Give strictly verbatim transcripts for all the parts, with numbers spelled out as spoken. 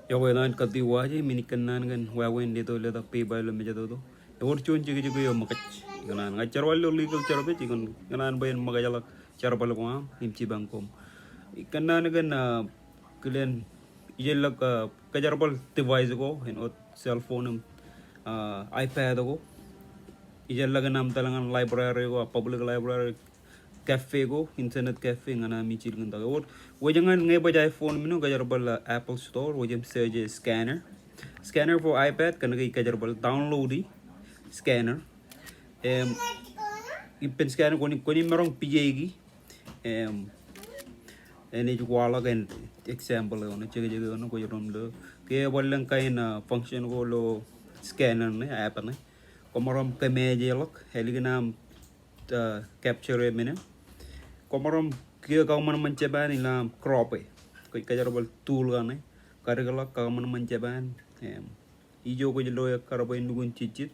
Iọkwe etan Katiwaje, men in kōnnaan kōn wāween leto letak pepa ilo mejatoto. Ewōr juon jekjek eo ṃōkaj. Ikōṇaan ña jerbal ilo legal service, ikōṇaan bwe en ṃōkajḷọk jerbal ko aṃ im jipañ koṃ. Ikōṇaan kōn, ah, kilen, ijellọk, ah, kajerbal device ko, āinwōt cell phone im, ah, iPad ko. Ijellọk in aṃ etal ñan library ko, ah, public library, cafe ko, internet cafe, ñan ami jilkintok. Ewōr, wōj ñan ñe baj iPhone men eo, kajerbal, ah, Apple Store, wōj im search e scanner. Scanner for iPad, kōnke ij kajerbal download e scanner. Im, ippān scanner kwōn, kwōn maroñ pijeiki. Im, enaaj waḷọk an example eo ṇe, jekjek eo ṇe kwōj roñ ilo. Ke ebar lōñ kain, ah, function ko ilo scanner ṇe, app ṇe. Kwōmaroñ kōmeajeḷọk, ālikin aṃ ah, capture e men eo. Kwōmaroñ kiiō kōṃanṃan jepaan ilo aṃ crop e. Kwōj kajerbal tool kaṇe, kadikḷọk kōṃanṃan jepaan. Im, ijo kwōj lo ekkar bwe en lukkuun jejjet.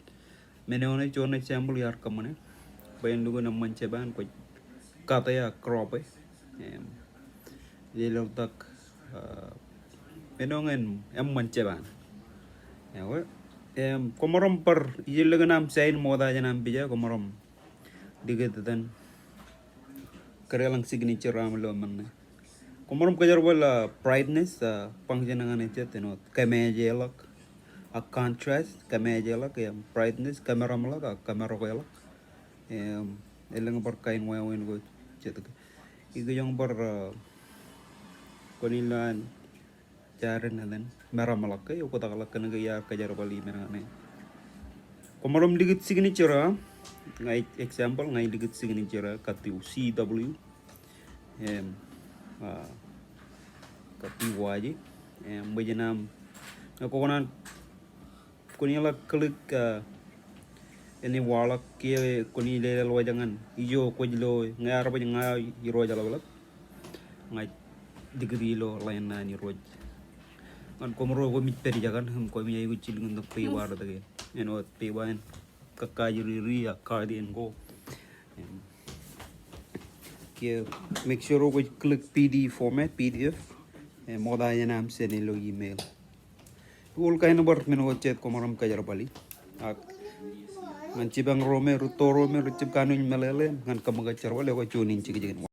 Men eo ṇe juon example iar kōṃṃane. Bwe en lukkuun eṃṃan jepaan kwōj cut e ak crop e. Im, lelōñtak, ah, men eo ñan eṃṃan jepaan. Ewōr, im, kwōmaroñ bar, ijellọk in aṃ sign ṃokta jān aṃ pija, kwōmaroñ likūt etan, kōrā ḷọk signature aṃ ilo men ṇe. Kwōmaroñ kajerbal, ah, brightness, ah, function ñan e jet, āinwōt kōmeajeḷọk, ah, contrast, kōmeajeḷọk, im, brightness, kōmeramḷọk, ah, kōmerokeḷọk. Im, elōñ bar kain wāween ko jet ke. Ikōjọñ bar, ah, kwōn ilowaan jaren etan meramḷọk ke, oktakḷọk kōnke iar kajerbal i men kaṇe. Kwōmaroñ likūt signature eo aṃ, ña ij example, ña ij likūt signature eo, Kati, C W. Im, ah, Katiwaje. Im, bwe jen aṃ, ñe kwōkōṇaan, kwōn ilọk click, ah, enaaj waḷọk kiiō kwōn ilelōñ wōj ñan ijo kwōj lo, ñe ear baj ña irooj ḷapḷap. Ña ij likūt ilo line ṇe an irooj. Ñan koṃro koṃij pād ijekan, im koṃij aikuj jilkintok pepa rot ke. Āinwōt pepa in kōkajriri ak guardian ko. Im, kiiō make sure kwōj click P D format, P D F. Im, ṃokta jān aṃ send ilo email. All kain bar men ko jet kwōmaroñ kajerbali. Ak ñan jipañ ro me, rūtto ro me rej jab kanooj meḷeḷe, ñan kōṃōkaj jerbal, ekwe juon in jekjek in